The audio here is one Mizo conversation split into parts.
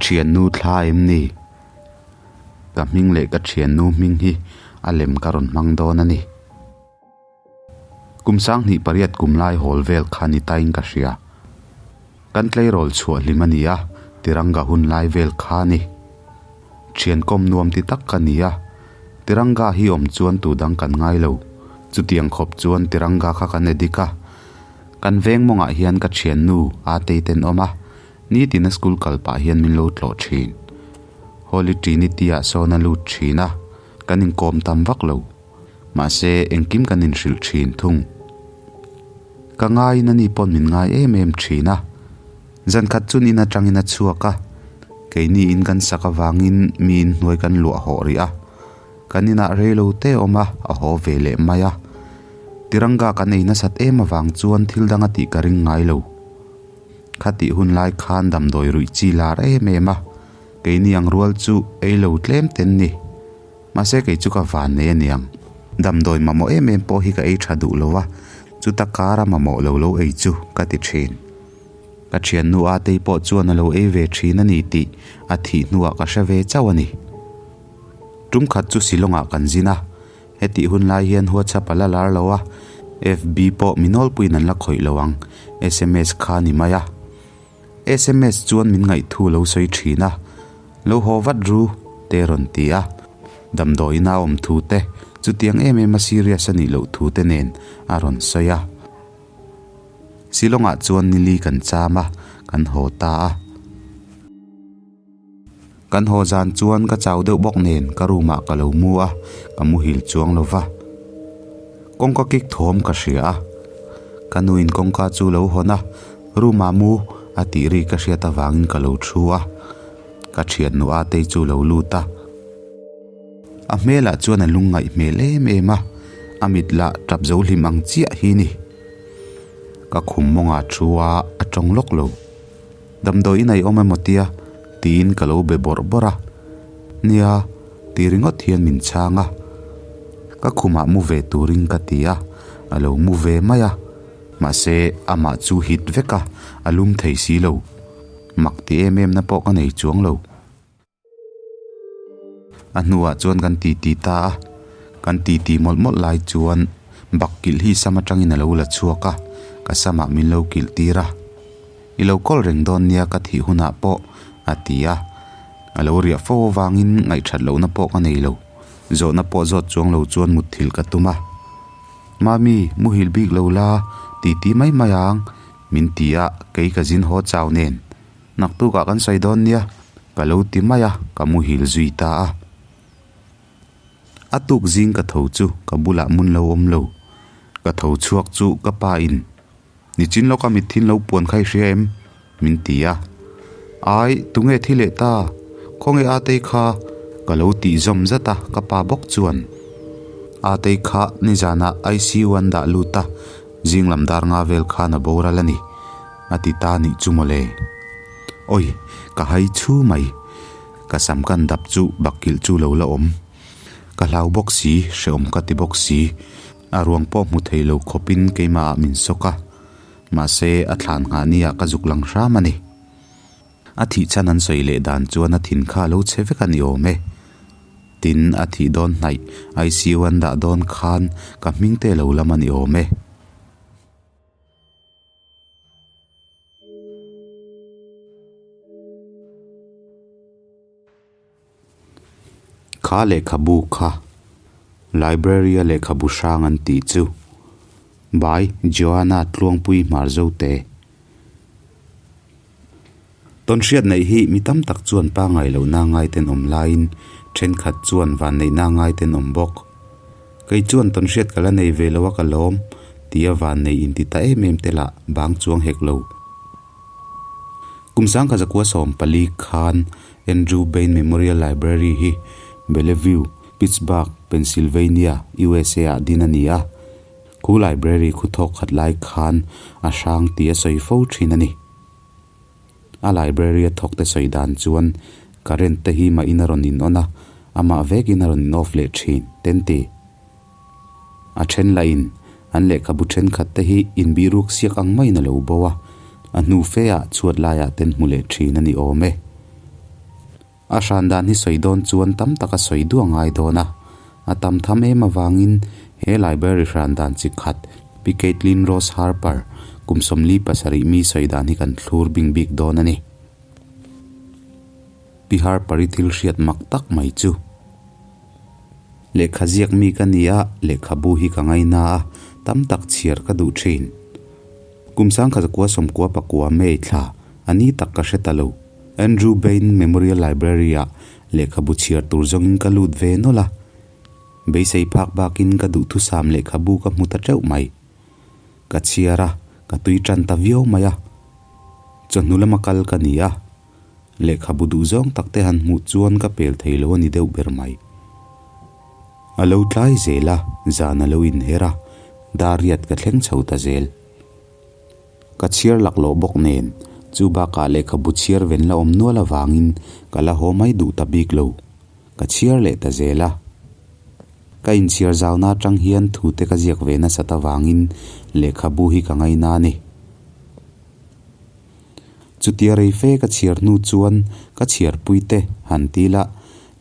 thiannu thla em ni? Ka hming leh ka thiannu hming hi a lem ka rawn hmang dawn a ni. Kum 28 kum lai hawl vel kha ni tain ka hria. Kan tleirawl chhuah hlim a ni a, Tiranga hun lai vel kha a ni. Thian kawm nuam ti tak ka ni a, Tiranga hi awm chuan tu dang kan ngai lo. Chutiang khawp chuan Tiranga kha kan edik a. Kan veng mawngah hian ka thiannu Atei ten awm a, nitin a school kal pah hian min lo tlawh thin. Holy Trinity ah sawn a lut thin a, kan inkawm tam vak lo. Mahse, engkim kan inhrilh thin thung. Ka ngaiin ani pawn min ngai em em thin a. Zan khat chun in atangin a chhuak a, keini in kan sak avangin mi in hnuai kan luah hawh rih a. Kan inah rei lo te awm a, a haw ve leh mai a. Tiranga kan ei nasat em avang chuan thil dang a tih ka ring ngai lo. Khatih hun lai khan damdawi ruih chi lar em em a, keini ang rual chu ei lo tlem ten ni. Mahse kei chu ka van nei aniang. Damdawi mamawh em em pawh hi ka ei tha duh lo a, chuta kara mamawh lo lo ei chu ka ti thin. Ka thiannu Atei pawh chuan a lo ei ve thin a ni tih a thih hnuah ka hre ve chauh a ni. Tum khat chu Shillong-ah kan zin a, hetih hun lai hian WhatsApp a la lar lo a, FB pawh mi nawlpuiin an la khawih lo ang, sms kha a ni mai a. Sms chuan min ngaihthu lo sawi thin a, Lo haw vat ru, te rawn ti a. Damdawiin a awm thu te, chutiang em em a serious a nih loh thu te nen a rawn sawi a. Shillong-ah chuan nili kan cham a, kan haw ta a. Kan haw zan chuan ka chau deuh bawk nen ka room ah ka lo mu a, ka muhil chuang lo va. Kawngka kik thawm ka hria a, ka nuin kawngka chu lo hawn a, room ah mu a tih ri ka hriat avangin ka lo thu a, ka thiannu Atei chu lo lut a. A hmelah chuan a lungngaih hmel em em a, a mit lah tap zo hlim ang chiah hi ni. Ka khum mawngah thu a, a tawng lawk lo. Damdawi in a i awm emaw tia? tiin ka lo be bawrh bawrh a. Nia, ti ringawt hian min chhang a. Ka khumah mu ve turin ka ti a, a lo mu ve mai a. Mahse, amah chu hit vek a, a lum thei si lo. Mak ti em em na pawh ka nei chuang lo. A hnuah chuan kan titi ta a, kan titi mawlh mawlh lai chuan bak kilh hi sam atangin a lo la chhuak a, ka samah min lo kilh tir a. I lo kawl reng dawn nia ka thih hunah pawh a ti a, a lo riah fo avangin ngaihthat lohna pawh ka nei lo, zawhna pawh zawt chuang lo chuan mutthilh ka tum a. Mami, muhil bik lo la, titi mai mai ang, min ti a, kei ka zin haw chau nen. Naktukah kan sawi dawn nia, ka lo ti mai a, ka muhil zui ta a. A tuk zing ka tho chu ka bulah mun lo awm lo. Ka tho chhuak chu ka pa in, Nichin lawka mithin lo puan kha i hria em? min ti a. Ai, tunge thi leh ta? Khawnge Atei kha? Ka lo tih zawm zat a, ka pa bawk chuan. Atei kha nizanah ICU an dah lut a, zing lam dar nga vel khan a boral a ni. A ti ta nih chu mawle. Oi, ka hai chhu mai. Ka sam kan dap chu bakkilh chu lo la awm. Ka hlau bawk si, hrehawm ka ti bawk si. A ruang pawh hmu thei lo khawpin keimahah min sawk a. Mahse, a thlan nghah nia ka zuk lang hram a ni. A thih chhan an sawi leh dan chuan a thin kha a lo chhe vek a ni awm e. Tin, a thih dawn hnaih ICU an dah dawn khan ka hming te lo lam a ni awm e. Kha lehkhabu kha Library a lehkhabu hrang an tih chu by Joanna Tluangpui Hmarzote. Tawnhriat neih hi mi tam tak chuan pangai lohna ngaiten awm laiin thenkhat chuan vanneihna ngaiten awm bawk. Kei chuan tawnhriat ka la nei ve lo a ka lawm tia vannei inti ta em em te lah bang chuang hek lo. Kum 1904 khan Andrew Bain Memorial Library hi Bellevue, Pittsburgh, Pennsylvania, USA ah din a ni a. Khu library khu thawk khat lai khan a hrang tih a sawi fo thin a ni. A library a thawk te sawi dan chuan current te hi mah in a rawn in on a, amah vek in a rawn in off leh thin, ten ti. A then lah in an lehkhabu thenkhat te hi inbihruk siak ang maiin a lo bo a, a hnu fe ah chhuat laiah ten hmu leh thin a ni awm e. A hran dan hi sawi dawn chuan tam taka sawi duah ngai dawn a, a tam tham em avangin he library hran dan chi khat Pi Caitlin Rose Harper kum 47 mi sawi dan hi kan thlur bing bik dawn a ni. Pi Harper-i thil hriat mak tak mai chu. Lehkha ziak mi ka ni a, lehkhabu hi ka ngaina a, tam tak chhiar ka duh thin. Kum 1999 May thla, a ni tak ka hre ta lo. Andrew Bain Memorial Library-ah lehkhabu chhiar tur zawngin ka lut ve nawlh a. Beisei phak bakin ka duhthusam lehkhabu ka hmu ta teuh mai. Ka chhiar a, ka tui tan ta viau mai a. Chawhnu lama kal ka ni a. Lehkhabu duh zawng tak te han hmuh chuan ka pel thei lo a ni deuh ber mai. A lo tlai zel a, zan a lo inher a, dar riat ka thleng chho ta zel. Ka chhiar laklawh bawk nen, chu bakah lehkhabu chhiar ven la awm nual avangin ka la haw mai duh ta bik lo. Ka chhiar leh ta zel a. Ka inchhiar zauna atang hian thute ka ziak ve nasat avangin lehkhabu hi ka ngaina a ni. Chutia rei fe ka chhiar hnu chuan ka chhiarpui te han ti la,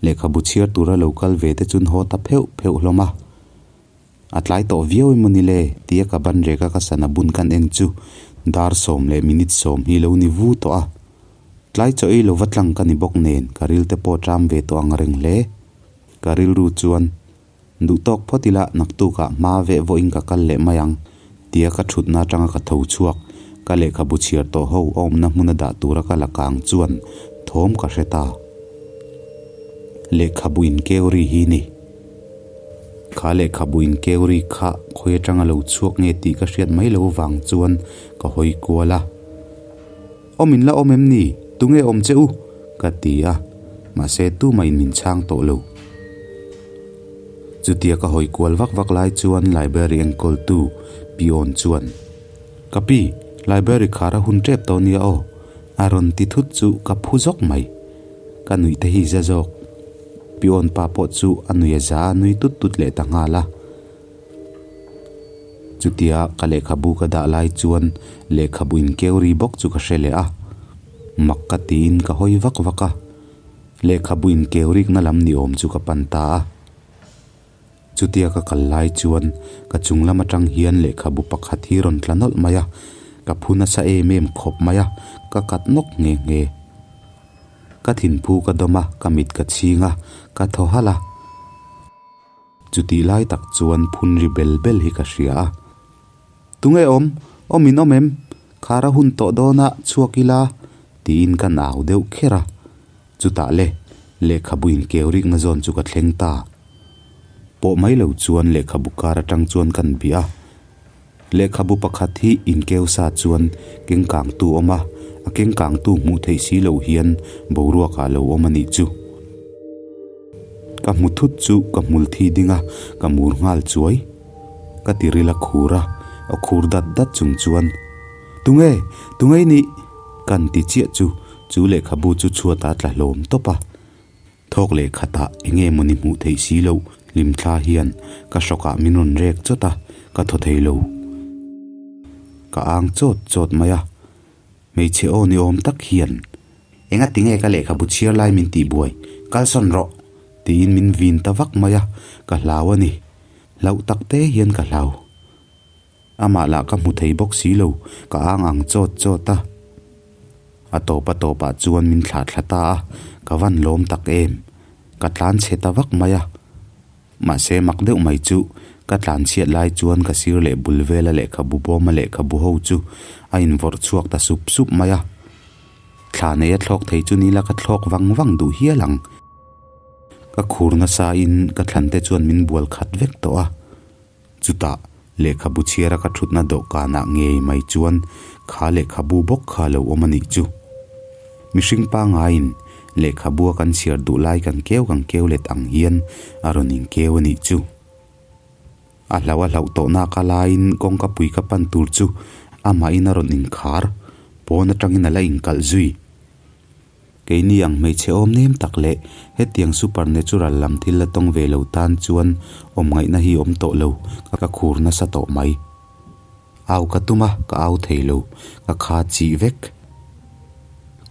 lehkhabu chhiar tura lo kal ve te chun haw ta pheuh pheuh hlawm a. A tlai tawh viau emaw ni le? tia ka ban reka ka sana bun kan en chu dar sawm leh minute sawm hi lo ni vu tawh a. Tlai chaw ei lova tlang ka ni bawk nen ka ril te pawh ṭam ve tawh ang reng hle. Ka rilru chuan Duh tawk phawt ila naktukah hma veh vawiin ka kal leh mai ang, tia ka thutna atanga ka tho chhuak. Ka lehkhabu chhiar tawh ho a awmna hmuna dah tura ka la kang chuan thawm ka hre ta. Lehkhabu inkeu ri hi ni. Kha lehkhabu inkeu ri kha khawi atanga lo chhuak nge tih ka hriat mai lo vang chuan ka hawi kual a. Awm in la awm em ni? Tunge awm che u? ka ti a, mahse tumah in min chhang tawh lo. Chutia ka hawi kual vak vak lai chuan library enkawltu peon chuan, Ka pi, library khar a hun tep tawh nia aw, a rawn ti thut chu ka phu zawk mai. Ka nuih te hi za zawk. Peon pa pawh chu a nui a za a nui tut tut leh ta nghal a. Chutia ka lehkhabu ka dah lai chuan lehkhabu inkeu ri bawk chu ka hre leh a, mak ka tiin ka hawi vak vak a, lehkhabu inkeu rikna lam ni awm chu ka pan ta a. Chutia ka kal lai chuan ka chung lam atang hian lehkhabu pakhat hi rawn tla nawlh mai a, ka phu nasa em em khawp mai a, ka kat nawk nghe nghe. Ka thinphu ka dawm a, ka mit ka chhing a, ka thaw halh a. Chutih lai tak chuan phun ri bel bel hi ka hria a. Tunge awm? Awm in awm em? Khar a hun tawh dawn a, chhuak ila, tiin ka nau deuh kher a. Chutah le, lehkhabu inkeu rikna zawn chu ka thleng ta. Pawh mai lo chuan lehkhabu kar atang chuan kan bih a. Lehkhabu pakhat hi inkeu sa chuan kengkangtu awm a, a kengkangtu hmuh theih si loh hian boruakah lo awm a nih chu. Ka hmu thut chu ka hmul thi ding a, ka mur nghal chuai. Ka ti ril a khur a, a khur dat dat chung chuan, Tunge? Tunge i nih? Kan ti chiah chu, chu lehkhabu chu chhuatah a tla hlawm tawp a. Thawk leh khatah eng nge mawni hmuh theih si loh hlimthla hian ka hrawkah min rawn rek chawt a, ka thaw thei lo. Ka ang chawt chawt mai a, hmeichhe aw ni awm tak hian, Enga tinge ka lehkhabu chhiar lai min tih buai, kalsawn rawh! tiin min vin ta vak mai a, ka hlau a ni. Hlauh tak te hian ka hlau. Amah lah ka hmu thei bawk si lo, ka ang ang chawt chawt a. A tawp a tawpah chuan min thlah thla ta a, ka van lawm tak em. Ka tlan chhe ta vak mai a. Mahse mak deuh mai chu, ka tlan chhiat lai chuan ka sir leh bul vela lehkhabu bawma lehkhabu ho chu a invawrh chhuak ta sup sup mai a. Thla nei a thlawk thei chu nila ka thlawk vang vang duh hial ang. Ka khur nasa in ka thlan te chuan min bual khat vek tawh a. Chutah, lehkhabu chhiara ka thutna dawhkanah ngei mai chuan kha lehkhabu bawk kha lo awm a nih chu. Mihring pangaiin lehkhabua kan chhiar duh lai kan keu kan keu let ang hian a rawn inkeu a nih chu. A hlauh a hlauh tawh naka laiin kawngka pui ka pan tur chu amahin a rawn inkhar, pawn atangin a la inkalh zui. Keini ang hmeichhe awm nem tak leh hetiang supernatural lam thil la tawng ve lo tan chuan awm ngaihna hi awm tawh lo, ka khur nasa tawh mai. Au ka tum a, ka au thei lo, ka kha chih vek.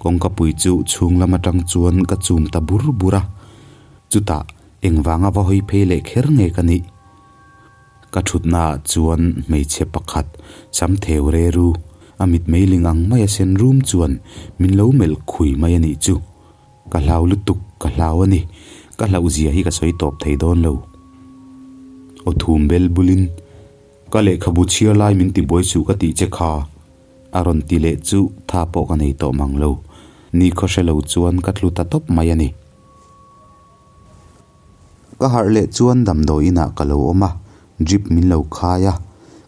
Kawngkapui chu chhung lam atang chuan ka chum ta bur bur a, chutah engvanga va hawi phei leh kher nge ka nih? Ka thutnaah chuan hmeichhe pakhat sam theu re ru, a mitmei ling ang mai a sen rum chuan min lo melh khui mai a nih chu. Ka hlau lutuk, ka hlau a ni. Ka hlauh zia hi ka sawi tawp thei dawn lo. Aw thum bel bulin, Ka lehkhabu chhiar lai min ti buai suh ka tih che kha. A rawn ti leh chu tha pawh ka nei tawh mang lo. Ni khaw hre lo chuan ka tlu ta tawp mai a ni. Ka harh leh chuan damdawi inah ka lo awm a, drip min lo khai a.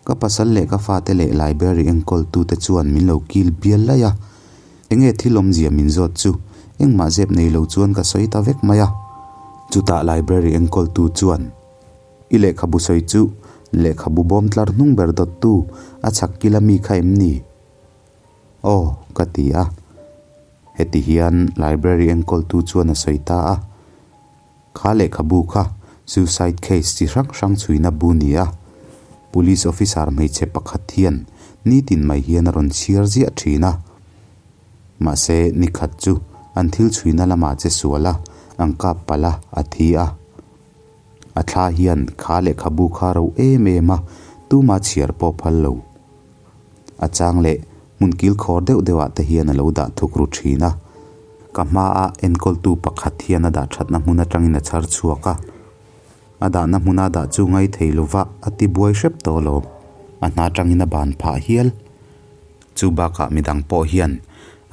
Ka pasal leh ka fate leh library enkawltute chuan min lo kil bial laih a. Enge thil awmzia min zawt chu engmah zep nei lo chuan ka sawi ta vek mai a. Chutah library enkawltu chuan, I lehkhabu sawi chu lehkhabu bawm tlar hnung ber dawttu a chhak kila mi kha em ni? Aw, ka ti a. Heti hian library enkawltu chuan a sawi ta a, Kha lehkhabu kha suicide case chi hrang hrang chhuina bu ni a, police officer hmeichhe pakhat hian nitin mai hian a rawn chhiar ziah thin a. Mahse, nikhat chu an thil chhuina lamah che sual a, an kap palh a, a thi a. A thla hian kha lehkhabu kha ro em em a, tuma chhiar pawh phal lo. A chang leh hmun kil khawr deuh deuh ah te hian a lo dah thuk ru thin a. Ka hma a enkawltu pakhat hian a dah thatna hmun atangin a chhar chhuak a. A dahna hmuna dah chu ngai thei lova a ti buai hrep tawh lo. A hna atangin a ban phah hial. Chu bakah midang pawh hian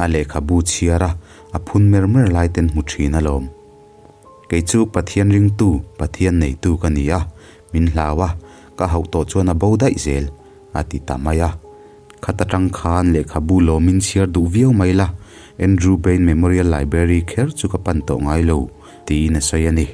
a lehkhabu chhiar a, a phun mer mer lai ten hmu thin alawm. Kei chu Pathian ringtu, Pathian neitu ka ni a, min hlau a, ka hauh tawh chuan a bo daih zel. A ti ta mai a. Khat atang khan lehkhabu lawmin chhiar duh viau mai la, Andrew Bain Memorial Library kher chu ka pan tawh ngai lo, tiin a sawi a ni.